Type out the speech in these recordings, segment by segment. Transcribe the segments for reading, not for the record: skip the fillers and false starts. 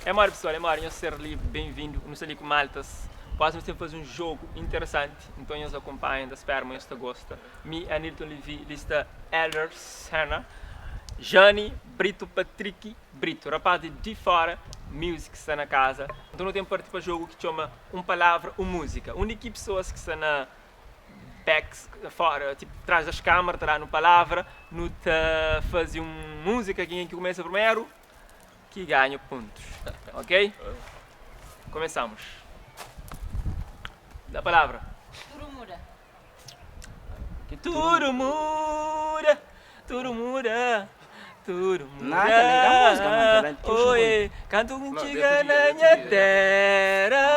É modi pessoal, é modi nhos ser li bem-vindo. Nu sta li ku maltas. Quase nu tem fazer um jogo interessante. Então nhos acompanha, ta spera ma nhos ta gosta. Mi é Anilton Levy, li sta Elder Senna, Jane Brito Patrick Brito, rapaz di Di Fora Music sta na casa. Então nu tem parti pa jogo ki txoma Um Palavra Um Música. Undi ki pessoas ki sta na back fora, tipo trás das câmaras ta danu palavra, nu ta faze um música, kenha ki kumesa primeru ki ganha pontos, ok? Começamos. Da palavra. Tudu muda. Que tudo muda, tudo muda, tudo muda. Não, aquela é da música, mano, aquela é que eu Oi, canto um tchiga na minha terra.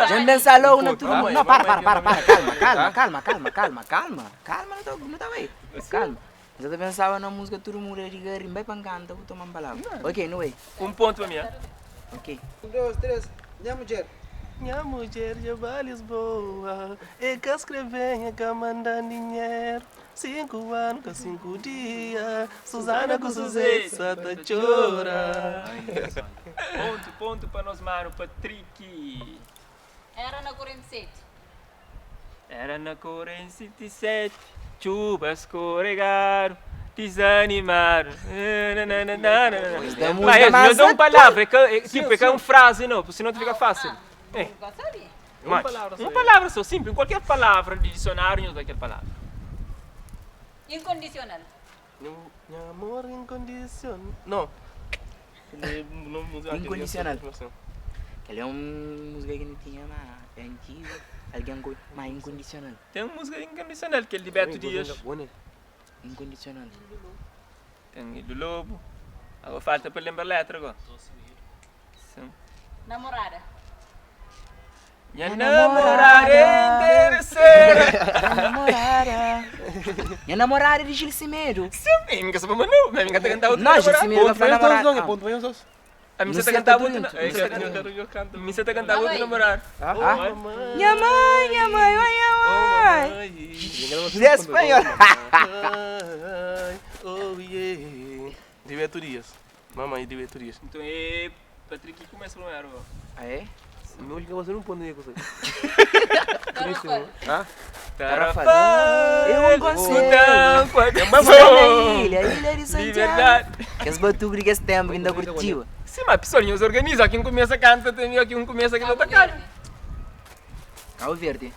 Já me pensa logo na tudo muda. Não, para, para, para, para, calma, calma, calma, calma, calma, calma, calma, não tá, não tá bem. Calma. Já tô pensava na música tudo muda de garim, vai pra canta, vou tomar uma palavra. Ok, no way. Um ponto pra mim, ah. Ok. Um, dois, três. Minha mulher. Minha mulher já vai a Lisboa E que escreve, que manda dinheiro 5 anos com 5 dias Susana com Suzette só tá chora Ponto, ponto para nós, mano, Patrick. Era na 47. Era na 47, chuvas escorregaram, desanimaram. Da música Mas mais não dá uma palavra, é que, é, tipo, é que é uma frase, não, porque senão fica fácil. Ah, É. não sabia. Mas, palavra só, uma é. palavra só, simples, qualquer palavra de dicionário, não dá aquela palavra. Incondicional. Meu amor incondicional Não Incondicional. Aquela é uma música que não tinha, mas é antiga. Alguém com, mas incondicional. Tem uma música incondicional, que é de Beto Dias. Incondicional. Tem do Lobo. Agora falta para lembrar a letra agora. Sim. Namorada. Minha namorada é interesseira. Minha namorada. Minha namorada é de Gil Semedo. Sim, minha sabe não, minha tá cantando outro Não, Gil namorado. Semedo vai falar namorada. Ah. Ponto bem os dois A minha Não tá sei cantando tá outro. doente. A minha tá cantando outro namorado. Ah? Minha mãe, minha mãe, minha mãe. De espanhol. Oh yeah De Beto Dias Mamãe de Beto Dias Então é Patrick começa primeiro. ó. Ah, é? Meu que você não pode nem conseguir Tarrafal. Ah? Tarrafal. Eu um conselho. Então, com a Está na ilha, ilha de Santiago. Liberdade. Que as batucas que esse tempo ainda curtiu. Sim, mas pessoal, nos organiza. Aqui um começa canta, tem aqui um começa que não tá canta. Cabo Verde.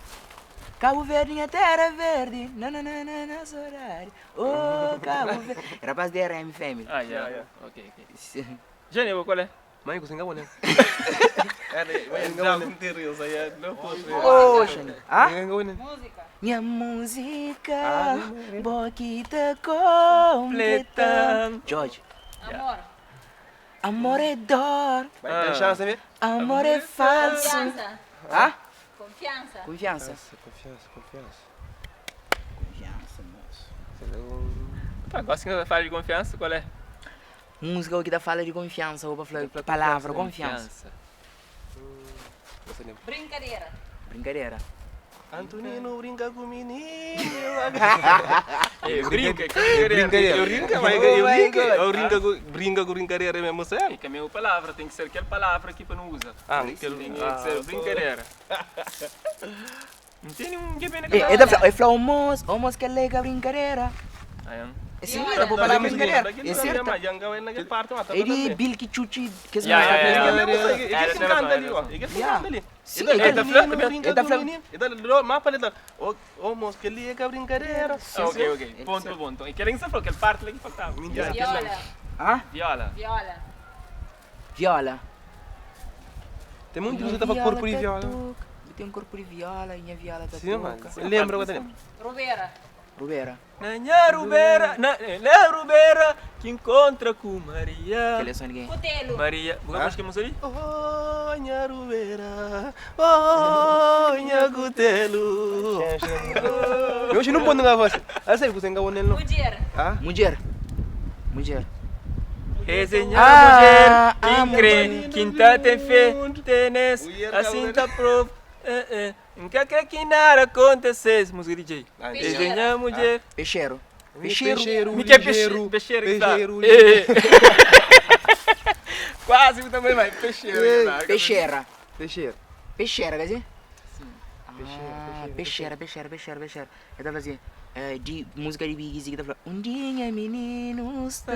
Cabo Verde, minha terra verde. Na na na na na saudade. Oh, Cabo Verde. Rapaz de RM Family. Ah, yeah. Ok, ok. Jane, qual é? Mãe, você engana Oh, Xane. Ah? Música. Minha música, boquita completa. George. Amor. Amor é dor, Vai ter chance, né? amor é falso. Confiança. Ah? Confiança. Confiança. Confiança, confiança Confiança, moço. Tá, gosto que fala de confiança, qual é? Música que dá fala de confiança, ou pra falar palavra, confiança. Você lembra? Brincadeira. Brincadeira. Antonino brinca com o menino É, brinca, que Brincadeira. Eu brinca, mas eu brinca, eu brinca com brinca com brincadeira mesmo, É sério? que a mesma palavra, tem que ser aquela palavra aqui para não usar. Ah, tem aquele- que ah, ser só- brincadeira. Não tem nenhum que bem na É, é cabeça. da fala, é fala, o moço, o moço que é lega brincadeira. Ah, é. Sim, era boa palavra brincadeira. É certo. É de Bill que chuchi, que Yeah, yeah, yeah. É que canta ali, ó. É que canta ali. Sim, é é da que- flor também. é da flor. É da mapa ali. O moço que liga brincadeira. Ah, ok, ok. Ponto, ponto. E querem que você falou, aquela parte ali que faltava. Viola. Ah? Viola. Viola. Viola. Tem muito que você tava corpo de viola. Tem um corpo de viola, minha viola tá Sim, mano. toca. Lembra, agora lembra. Rubera. Rubera. Na minha Rubera, na, na Rubera, que encontra com Maria. Aquele é só ninguém. Cutelo. Maria, vamos que música ali? Oh, minha Rubera, oh, minha Cutelo. Eu hoje não posso negar você. Ah, sabe que você engana nele, não? Mulher. Ah? Mulher. Mulher. Resenha Ah, mulher, quem ah, crê, mulher. quem tá tem fé, tenés, Mulher, assim cabra. tá prova. Eh, eh. Nunca crê que nada acontecesse. Música DJ. Ah, Resenha mulher. Peixeiro. Peixeiro. Peixeiro, Me que é peixe- ligeiro, peixeiro que tá. peixeiro, Eh, eh. Quase bu ta bai mai pexera. Pexera. Pexera. Pexera, ka si? Pexera, Ah, pexera, pexera, pexera, pexera. El ta fla si, di múzika di Big Zig ta fla, Un dia mininu sta,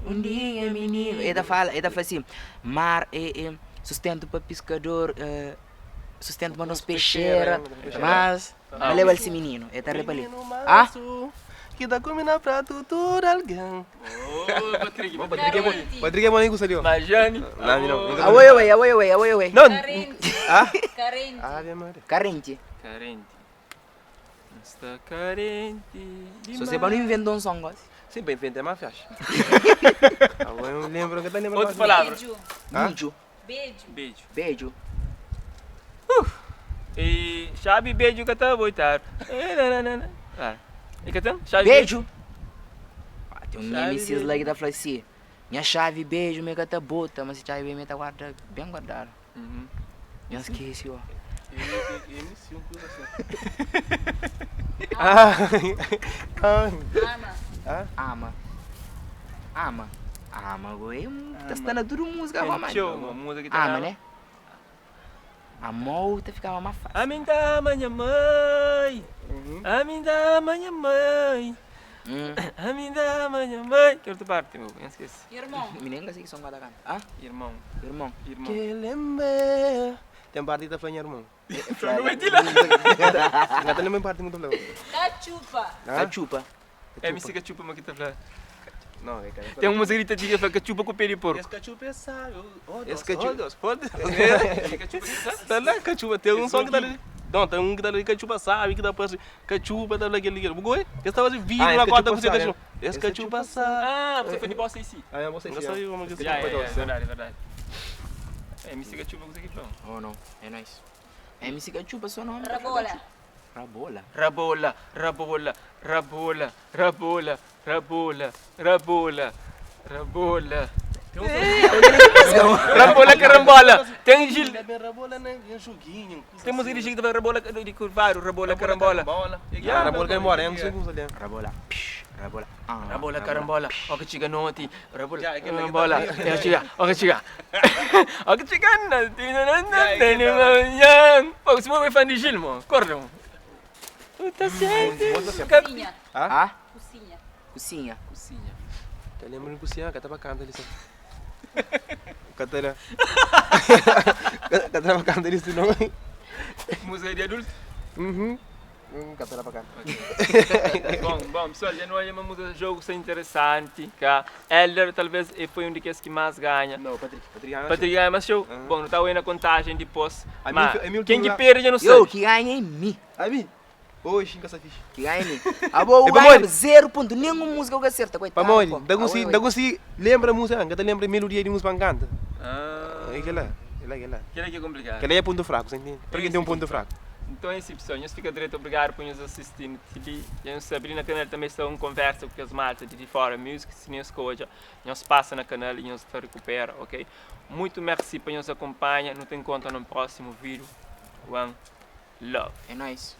un dia mininu. El ta fala, el ta fla si, mar é, é sustentu pa piskador, sustentu pa nos pexera, mas ma leba-l si mininu. El ta repa li. Ah? Ki ta kume na pratu tudu algen. Oh, Patrick, Patrick. Patrick é bom nem gostaria. Mas Jane. Não, não. Awoi, awoi, awoi, awoi, awoi, awoi. Não. Carente. Ah? Carente. Ave Maria. Carente. Carente. Está carente. Se você para não inventar um som, gosta. Sim, bem feito é mais fácil. Agora eu lembro que tá lembrando. Outra palavra. Beijo. Beijo. Beijo. Beijo. Beijo. E chave beijo que tá boitar. Ah. E que tem? Chave Beijo. Ah, tem um Chave, MCs lá que tá falando assim. Minha chave beijo, minha gata bota, mas chave beijo tá guarda, bem guardada. Uhum. Eu esqueci, ó. MC, um coisa assim. Ah. Arma. Ama. Ama. Ama, güey. Tá estando tudo música romântica. Show, uma música que tá Ama, né? Amor, tá ficava mais fácil. A mim da minha mãe. A mim da minha mãe. Hum. A mim da minha mãe. Que outra parte, meu? Eu esqueci. Irmão. Me nem sei que som cada canta. Ah, Irmão. irmão. Irmão. Que lembre. Tem parte da fanha, irmão. Não vai te lá. Não tem nem parte muito lá. Cachupa. Cachupa. MC Cachupa, mas que tá falando. Não, é cara. Tem uma música que diga que cachupa com pé de porco. Esse cachupa é sábio. Esse cachupa- Oh, Deus, oh, Deus. Tá lá, cachupa. Tem um som que tá ali. Não, tem um que tá ali, cachupa sabe, que dá pra cachupa, tá ali aquele. Bugoi? Esse tava de vidro Ah, na esse quarta cachupa com sabe, cachupa. Esse Esse cachupa sabe. Ah, você foi de bossa em si. Ah, eu vou Não sabia como que se Já, é, é, chama. é verdade, é verdade. É, MC Cachupa, você que fala. Oh, não. É nóis. MC Cachupa, seu nome. Rabola. Rabola. Rabola, rabola, rabola, rabola, rabola, rabola, rabola. Rabola carambola. Tem Gil. Rabola, né? Um joguinho. Tem música de Gil que vai rabola de curvaro, rabola carambola. Yeah, Rabola carambola, é um som que Rabola. Psh, Rabola. Ah, Rabola carambola, ó que chega noite, rabola Já, aquele que carambola, tá- ó que chega, ó que chega. Ó que chega na Pô, você é fã de Gil, mano. Corre, mano. Puta sente. Cozinha. Ah? Cozinha. Cozinha. Cozinha. Tá lembrando que o Cian, que tava cantando ali. Catara. Catara pra cantar isso não. Música de adulto. Uhum. Catara pra cantar. Bom, bom, pessoal, já não é uma música de jogo interessante, tá? Elder talvez foi um daqueles que mais ganha. Não, Patrick, Patrick ganha. Patrick ganha mais show. Bom, não está aí na contagem depois. A Mas mim- a mim quem que último perde já não Eu, sabe. que ganha em mim. A mim. Oxe, nunca fiz. Que ganha em mim. Ah, bom, É, ganha Pamoli. zero ponto. Nenhuma música que acerta, coitado. Pamoli, pô. da Ah, consigo, oi, da oi. consigo lembra a música, que lembra a melodia de música pra canta. Ah, É aquela, aquela, aquela. aquele que é complicado. Aquela é ponto fraco, você entende? Para quem tem um ponto fraco. Então é isso, pessoal. Nós fica direito obrigado por nos assistir. E não sabe, na canal também está uma conversa com as maltas de fora music, se não escolha, nós passa na canal e nós te recupera, ok? Muito merci por nos acompanhar. Nos encontra no próximo vídeo. One love. É nóis.